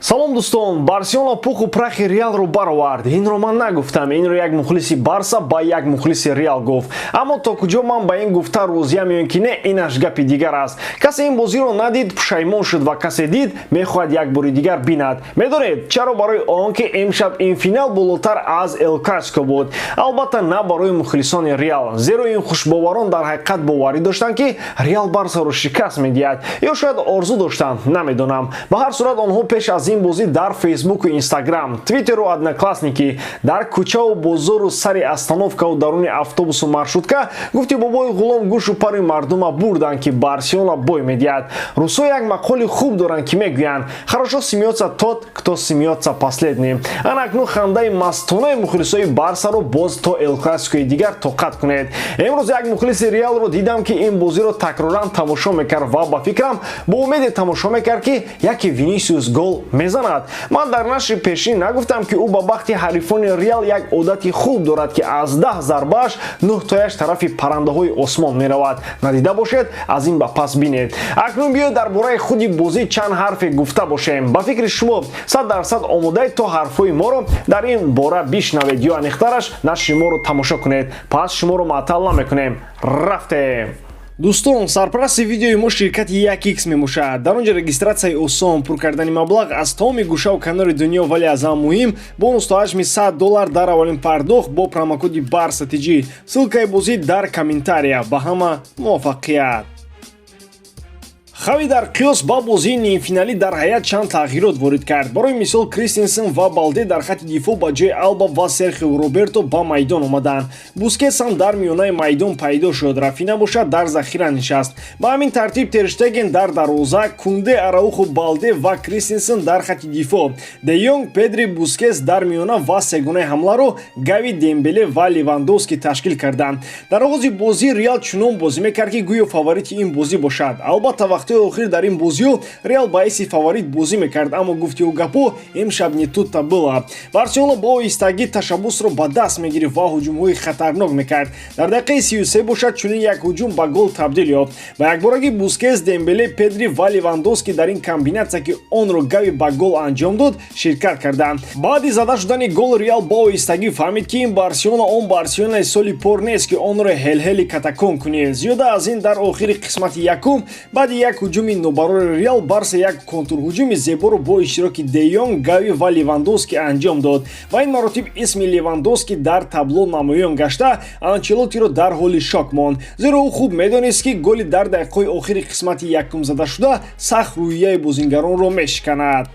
Салом, дӯстон! Барселона пуху прахи Реалро баровард. Инро ман нагуфтам, инро як мухлиси Барса ба як мухлиси Реал гуфт. Аммо то куҷо ман ба ин гуфта розиям ё ин ки не, инаш гапи дигар аст. Касе ин бозиро надид, пушаймон шуд ва касе дид, мехоҳад як бори дигар бинад. Медонед чаро? Барои он ки имшаб ин финал болотар аз Эл Классико буд. Албатта, на барои мухлисони Реал, зеро ин хушбоварон дар ҳақиқат боварӣ доштанд, ки Реал Барсаро шикаст медиҳад, ё шояд орзу доштанд, намедонам. Ба ҳар сурат, онҳо пеш аз ин бозӣ дар Фейсбуку, Инстаграм, Твиттеру Одноклассники, дар кӯчаву бозору сари остановкаву даруни автобусу маршрутка, гуфти бобои ғулом, гӯшу пари мардума бурданд, ки Барселона бой медиҳад. Русҳо як мақоли хуб доранд, ки мегӯянд: «Хорошо смеется тот, кто смеется последний». Ана акнун хандаи мастонаи мухлисои Барсаро боз то Эл Классикои дигар тоқат кунед. Имрӯз як мухлиси Реалро дидам, ки ин бозиро такроран тамошо мекард ва, ба фикрам, бо умеде тамошо мекард, ки яке Винисиус гол мезанад. Ман дар нашри пешин нагуфтам, ки ӯ ба бахти ҳарифони Реал як одати хуб дорад, ки аз 10 зарбааш нӯҳтояш тарафи паррандаҳои осмон меравад? Надида бошед, аз ин ба пас бинед. Акнун биёед, дар бораи худи бозӣ чанд ҳарфе гуфта бошем. Ба фикри шумо, 100% омодаед, то ҳарфҳои моро дар ин бора бишнавед ё, аниқтараш, нашри моро тамошо кунед. Пас шуморо маътал намекунем, рафтем. Дӯстон, сарпарасти видеои мо ширкати 1X мебошад. Дар он ҷо регистратсияи осон, пур кардани маблағ аз тамоми гӯшаву канори дунё, вале аз ҳама муҳим, бонус то ҳаҷми 100 доллар дар аввалин пардохт бо промокоди Барса TG. Ссылкаи бозӣ дар комментария. Ба ҳама муваффақият! Хави дар қиёс ба бозии нимфиналӣ дар ҳайат чанд тағйирот ворид кард. Барои мисол, Кристенсен ва Балде дар хатти дифоъ ба ҷои Алба ва Серхио Роберто ба майдон омаданд. Бускетс ҳам дар миёнаи майдон пайдо шуд, Рафина бошад, дар захира нишаст. Ба ҳамин тартиб, Терштеген дар дарвоза, Кунде, Арауху, Балде ва Кристенсен дар хатти дифоъ, Де Йонг, Педри, Бускетс дар миёна ва сегонаи ҳамларо Гави, Дембеле ва Левандовски ташкил карданд. Дар оғози бозӣ Реал чунон бозӣ мекард, ки гӯё фаворити ин бозӣ бошад. Албатта, вақтҳои охир дар ин бозиҳо Реал ба ҳайси фаворит бозӣ мекард, аммо, гуфти ӯ гапо, имшаб не тут-то было. Барселона бо оҳистагӣ ташаббусро ба даст мегирифт ва ҳуҷумҳои хатарнок мекард. Дар дақиқаи 33 бошад, чунин як ҳуҷум ба гол табдил ёфт. Ба якборагӣ Бускетс, Дембеле, Педри ва Левандовски дар ин комбинатсия, ки онро Гави ба гол анҷом дод, ширкат карданд. Баъди зада шудани гол Реал бо оҳистагӣ фаҳмид, ки ин Барселона он Барселонаи соли пор нест, ки онро ҳелҳели катакон кунӣ. Зиёда аз ин, дар охири қисмати якум, баъди як ҳуҷуми нобарори Реал, Барса як контрҳуҷуми зеборо бо иштироки Де Йонг, Гави ва Левандовски анҷом дод ва ин маротиб исми Левандовски дар табло намоён гашта, Анчелотиро дар ҳоли шок монд, зеро ӯ хуб медонист, ки голи дар дақиқаҳои охири қисмати якум задашуда сахт рӯҳияи бозингаронро мешиканад.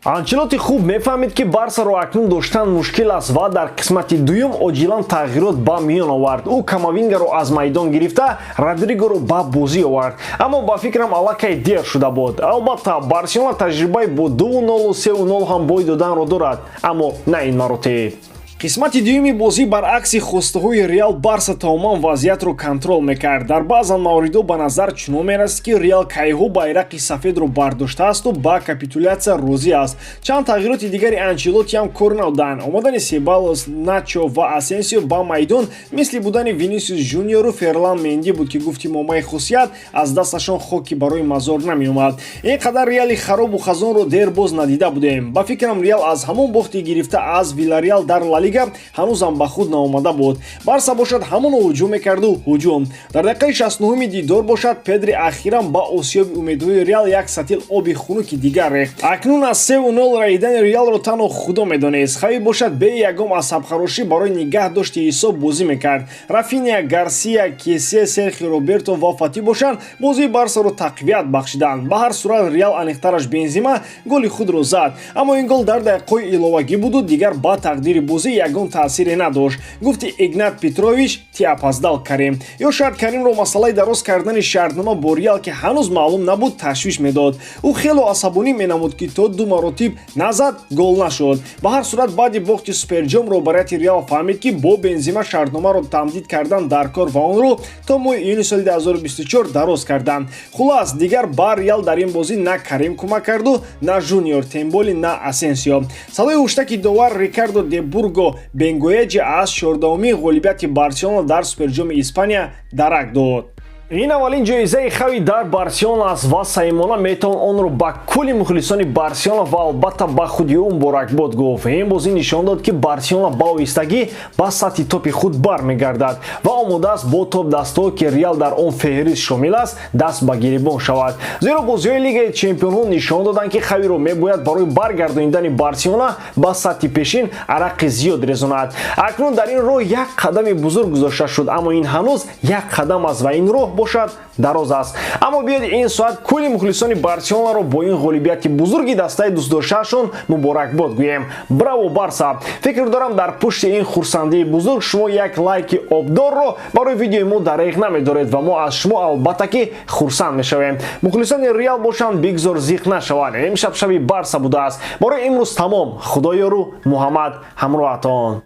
Анчелоти хуб мефаҳмид, ки Барсаро акнун доштан мушкил аст, ва дар қисмати дуюм оҷилан тағйирот ба миён овард. Ӯ Камавингаро аз майдон гирифта, Родригоро ба бозӣ овард, аммо, ба фикрам, аллакай дер шуда буд. Албатта, Барселона таҷрибаи бо 2-0, 3-0 ҳам бой доданро дорад, аммо на ин маротиб. Қисмати дуюми бозӣ, баръакси хостаҳои Реал, Барса тамоман вазъиятро контрол мекард. Дар баъзан мавридҳо ба назар чунон мерасид, ки Реал кайҳо байрақи сафедро бардоштаасту ба капитулятсия розӣ аст. Чанд тағйироти дигари Анчелоти ҳам кор надоданд. Омадани Себалос, Начо ва Асенсио ба майдон мисли будани Винисиус Жуниору Ферлан Менди буд, ки гуфти момаи хусусият, аз дасташон хоки барои мазор намеомад. Ин қадар Реали харобу хазонро дер боз надида будем. Ба фикрам, Реал аз ҳамон бохти гирифта аз Вилареал дар Ла Лига ҳанӯзам ба худ наомада буд. Барса бошад, ҳамоно ҳуҷум мекарду ҳуҷум. Дар дақиқаи 69-уми дидор бошад, Педри ахиран ба осиёби умедҳои Реал як сатил оби хунуки дигар рехт. Акнун аз 3-0 раидани Реалро танҳо Худо медонист. Хави бошад, бе ягон асабхарошӣ барои нигаҳ дошти ҳисоб бозӣ мекард. Рафиния, Гарсия, Кесе, Серхио Роберто ва Фати бошанд, бозии Барсаро тақвият бахшиданд. Ба ҳар сурат, Реал, аниқтараш Бензима, голи худро зад, аммо ин гол дар дақиқаҳои иловагӣ буду дигар ба тақдири бозӣ ягон таъсире надошт. Гуфти Игнат Петрович: «Ты опоздал, Карим». Ё шояд Каримро масъалаи дароз кардани шартнома бо Реал, ки ҳанӯз маълум набуд, ташвиш медод. Ӯ хело асабонӣ менамуд, ки то ду маротиб назад, гол нашуд. Ба ҳар сурат, баъди бохти Суперҷом роҳбарияти Реал фаҳмид, ки бо Бензима шартномаро тамдид кардан дар кор ва онро то моҳи июни соли 2024 дароз карданд. Хулас, дигар ба Реал дар ин бозӣ на Карим кӯмак карду, на Жуниор Темболи, на Асенсио. Садои ҳуштаки довар Рикардо де Бурго Бенгоэҷи аз 14-умин ғолибияти Барселона дар Суперҷоми Испания дарак дод. Ин аввалин ҷоизаи Хави дар Барселона аст ва самимона метавон онро ба кулли мухлисони Барселона ва албатта ба худи ӯ муборакбод гуфт. Ин бозӣ нишон дод, ки Барселона ба оҳистагӣ ба сатҳи топи худ бармегардад ва омода аст бо топ дастаҳо, ки Реал дар он феҳрист шомил аст, даст ба гиребон шавад. Зеро бозиҳои Лигаи чемпионҳо нишон доданд, ки Хавиро мебояд барои баргардонидани Барселона ба сатҳи пешин арақи зиёд резонад. Акнун дар ин роҳ як қадами бузург гузошта шуд, аммо ин ҳанӯз як қадам аст ва ин роҳ бошад дароз аст. Аммо биёед, ин соат кулли мухлисони Барселонаро бо ин ғолибияти бузурги дастаи дӯстдоштаашон муборакбод гӯем. Браво, Барса! Фикр дорам, дар пушти ин хурсандии бузург шумо як лайки обдорро барои видеои мо дареғ намедоред ва мо аз шумо албатта ки хурсанд мешавем. Мухлисони Реал бошанд, бигзор зиқ нашаванд. Имшаб шаби Барса будааст. Барои имрӯз тамом. Худоёру Муҳаммад ҳамроҳатон.